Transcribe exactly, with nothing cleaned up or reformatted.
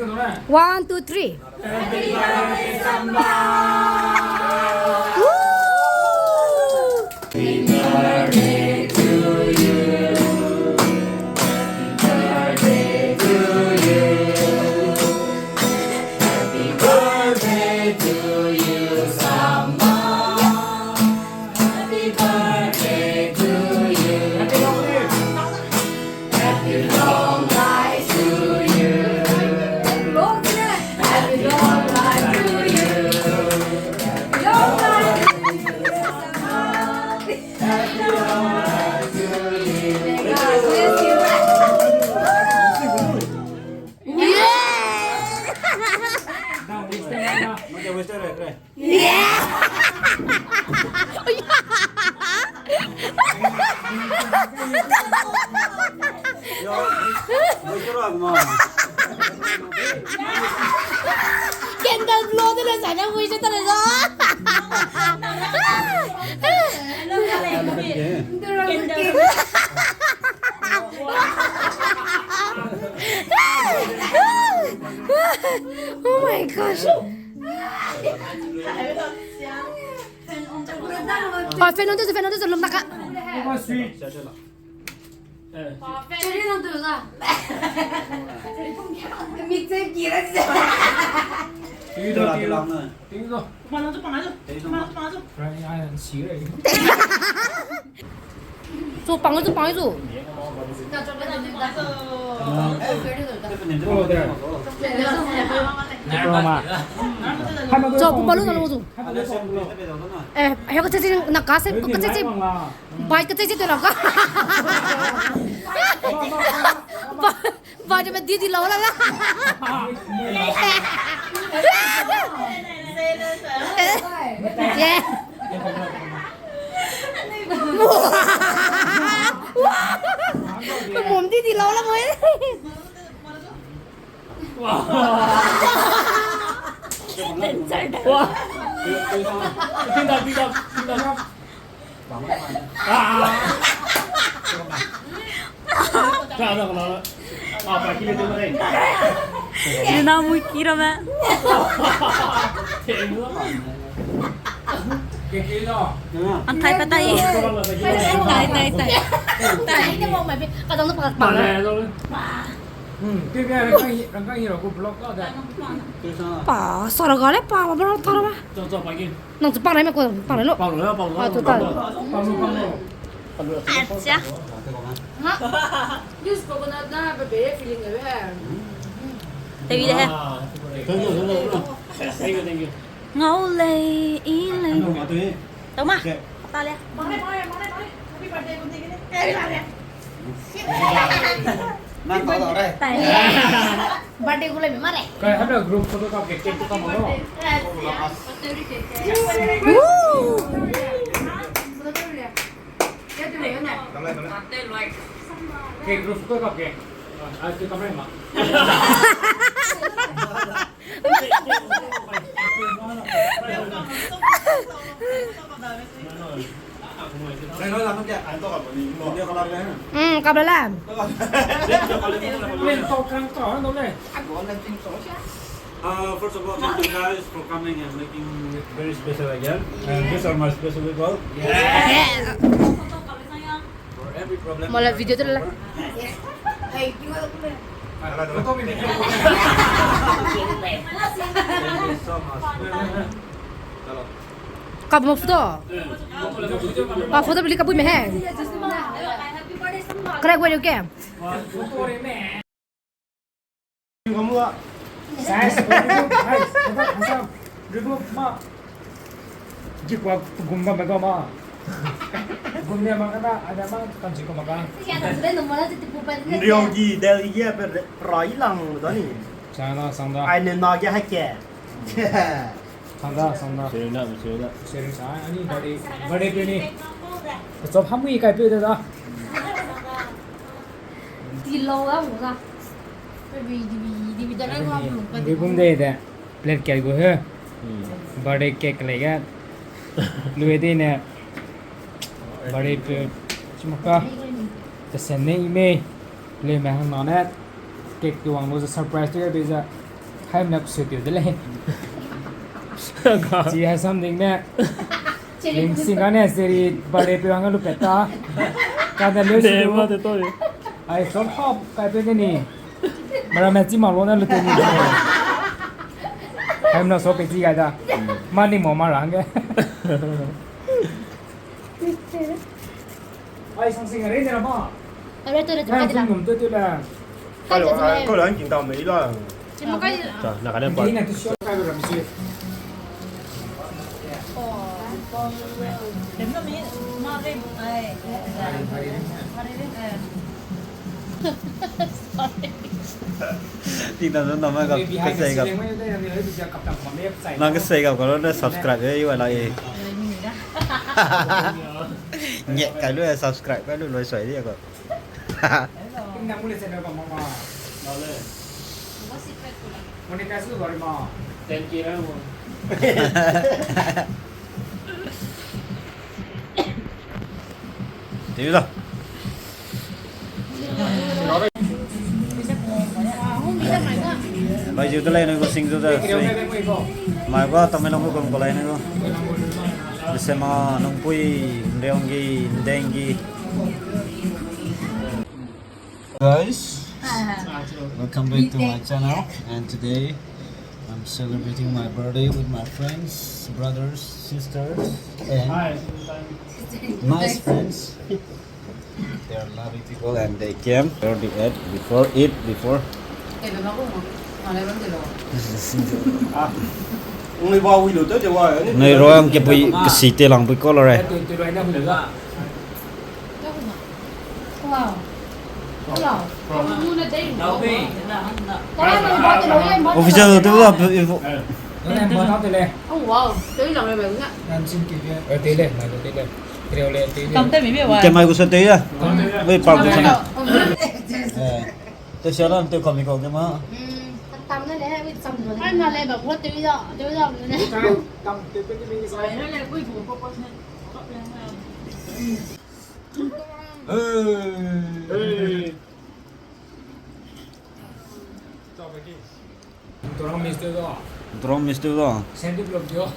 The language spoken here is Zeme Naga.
One, two, three. Woo! Candle blow de le sa ne, wish de le sa. Oh my gosh. Ah, fan on, fan on, lum na ka. Zo, pang, zo, pang, zo. Zo, pung balu na lo zo. Eh, ayo ka chichi na ka se, ka chichi. Bai ka chichi te la ka. Ba, ba de me di di lau la la. Yeah. Mom di di lau la mo. Luna mui ki ramme. Antai pa tai. Tai, tai, tai. Tai. Pa, sara gale pa, ma bro, tara ba. Nang chu pang rai me ko, pang rai lo. Pang rai lo, pang rai lo. Ah, tu ta. Pang rai lo, pang rai lo. Acha. Ha? Use coconut na, ba be feeling le he. Tei de he. Thank you, thank you, thank you. Ngau lei, i lei. Tau ma. Ta le. Nang tau dau re. Tai. Birthday gu le mi ma re. Kai, hana group photo ka ke, cake ka ma lo. Woo! Ke group photo ka ke. Ah, ah, ke kamera ma. Mm, kabla la. Uh, first of all, thank you guys for coming and making it very special again. And these are my special people. Yeah. For every problem. Mala video tu la. Thank you so much. Kap mo photo. Pa photo beli kapui me he. Kare gwe ke. Kamu a. Size, remove, nice, handsome, remove ma. Ji kwa gum ba me ga ma. Gum ne ma ka na, ada ma kan ji ko ma ka. Nrio gi, Delhi gi pe rai lang da ni. Chana sangda. Ai ne na gi ha ke. Sangda, sangda. Sharing da, sharing da. Sharing sa, ani body, body pe ni. Chop ham wi kai pe da da. Di lau da mu da. Pe bi, di bi, di bi da na ko ham lu. Di bum de de. Plate kat gu he. Hmm. Birthday cake lei ga. Lui de ne. Birthday pe. Chimaka. Te sen ne i me. Lei me hang na ne. Cake tu wang lu ze surprise tu ya be za. Haimna kuseu teu de lei. Chi hai something ne. Ling sing ane seri bare pe hang lu peta. Ka da leu si. Ai so hop kai pe ni. Mara me chi ma lo na lu te ni. Haimna so pe chi gai da. Ma ni mo ma ra hangge. Ai sang sing are ne ra ma. Are to le. Ai, tum num tu tu la. Kai lo, ai, kai lo, ang king tam mei la. Chi mo kai. Ta, na ka ne pa. Ni na tu sio kai ram si. Oh. Dem no mi, ma re, ai. Sorry. Tingna nang ma ga kasei ga. Nang kasei ga kalo ne subscribe e, i wa la e. Nge kai lu e, subscribe kai lu loi soi di ko. Monetize lu bari ma. Ten K ra mo. Tiu da. Bai jiu de lei ne gu sing jiu de sui. Mai ba Tamenglong gu kum ko lei ne gu. Desema nungpui, nreonggi, ndenggi. Guys, welcome back to my channel, and today I'm celebrating my birthday with my friends, brothers, sisters, and nice friends. They are loving people and they came early at before eat before. Nui roang ke pui kasi te lang pui ko lo re. Official te ba. Ke mai gu sa te ya. Wei pa gu sa na. Te sia lan te kami ko ke ma. Hey. Drone miss tu do. Drone miss tu do. Send develop dio.